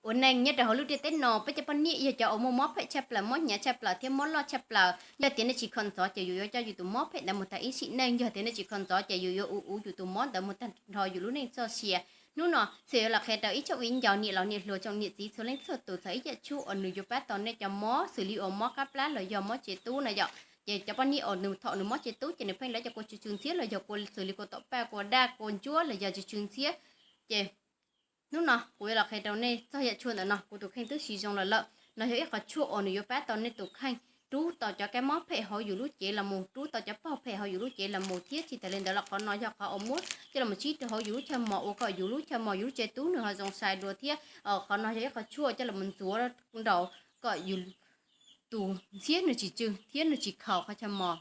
ua neej nyob rau hauv lub ntiaj teb no. Peb cov poj niam yog cov uas muaj mob phem tshaj plaws, mob nyhav tshaj plaws, thiab mob loj tshaj plaws. Yog tias nej tsis kho ntxov ces yus yuav coj yus tus mob phem ntawd mus tag ib sim neej. Yog tias nej tsis kho ntxov ces yus yuav ua ua yus tus mob ntawd mus tag nrho yus lub neej txoj sia. Hnub no txawm yuav los qhia rau ib tsoom viv ncaus, niam laus niam hluas, tsoom niam txiv txhua leej txhua tus txog ib yam tshuaj uas nws yuav pab tau nej cov mob xws li uas mob qab plab los yog mob tsev tub no yom. Ces cov poj niam uas nws thaum nws mob tsev tub ces nws pheej lawv cov kua tsw tsw ntxhiab los yog kua xws li kua tom paj, kua daj, kua ntsuab los yog tsw tsw ntxhiab. Ces hnub no kuv yuav los qhia rau nej txog yam tshuaj ntawm no, kuv tus kheej twb siv zoo los lawm. No yog ib qhov tshuaj uas nws yuav pab tau nej tus kheej rub tau cov kab mob phem hauv yus lub cev los mus, rub tau cov paug phem hauv yus lub cev los mus, thiab tsis tas li ntawd los qhov no yog qhov uas muab coj los tsib rau hauv yus lub chaw mos ua kom yus lub chaw mos, yus lub tsev tub nws ho zoo sai dua thiab. Qhov no yog ib qhov tshuaj coj los ntxuav nraud kom yus tus ntxhiab nws tsis tsw thiab nws tsis khaus qhov chaw mos.